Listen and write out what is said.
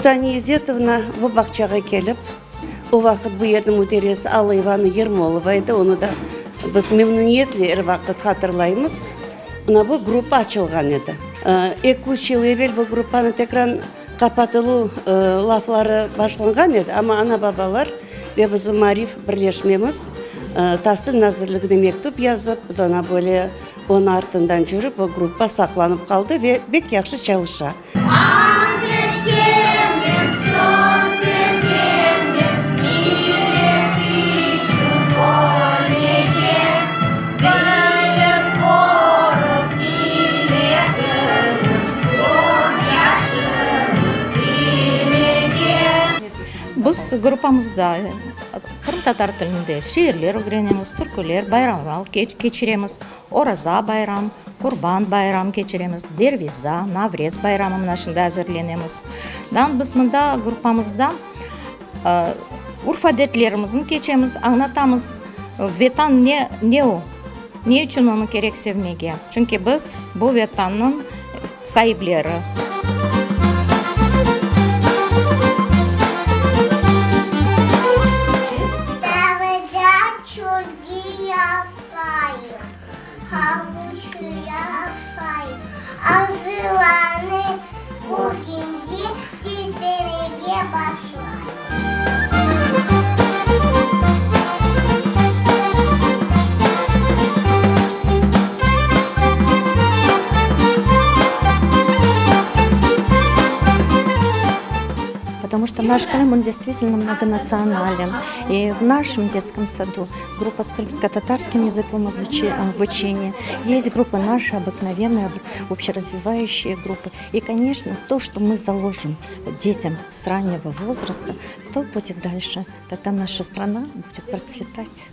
Sultaniye İzzetovna bu bağçağa kelip, o vaqıt bu yerniñ müdiresi Alla İvanovna Yermolova edi, onı da biz memnüniyetle er vaqıt hatırlaymız. Mına bu gruppa açılğan edi. Eki-üç yıl evel bu gruppanı tekrar qapatıluv lafları başlanğan edi, amma ana-babalar ve bizim Maarif birleşmemiz Tasil nazirligine mektüp yazıp, dona böyle onıñ artından cürip, o gruppa saqlanıp qaldı ve bek yahşı çalışa. Ant etkenmen, söz bergenmen, millet içün ölmege, Bilip, körip milletimniñ közyaşını silmege. Biz gruppamızda qırımtatar tilinde şiirler ögrenemiz, türküler, bayramlar keçiremiz. Oraza bayram, Qurban bayram keçiremiz, Derviza, Navrez bayramı mına şimdi azırlenemiz. Dan biz mında gruppamızda urf-adetlerimizni keçemiz, añlatamız, Vetan ne, ne o, ne içün onı kerek sevmege, çünki biz bu Vetannıñ saipleri. Çölge yapayım, havuç yaşayım, Ağzılarını körgende titremege başlay. Потому что наш Крым, он действительно многонационален. И в нашем детском саду группа с крымско-татарским языком обучения, есть группа наша, обыкновенная, общеразвивающие группы. И, конечно, то, что мы заложим детям с раннего возраста, то будет дальше. Тогда наша страна будет процветать.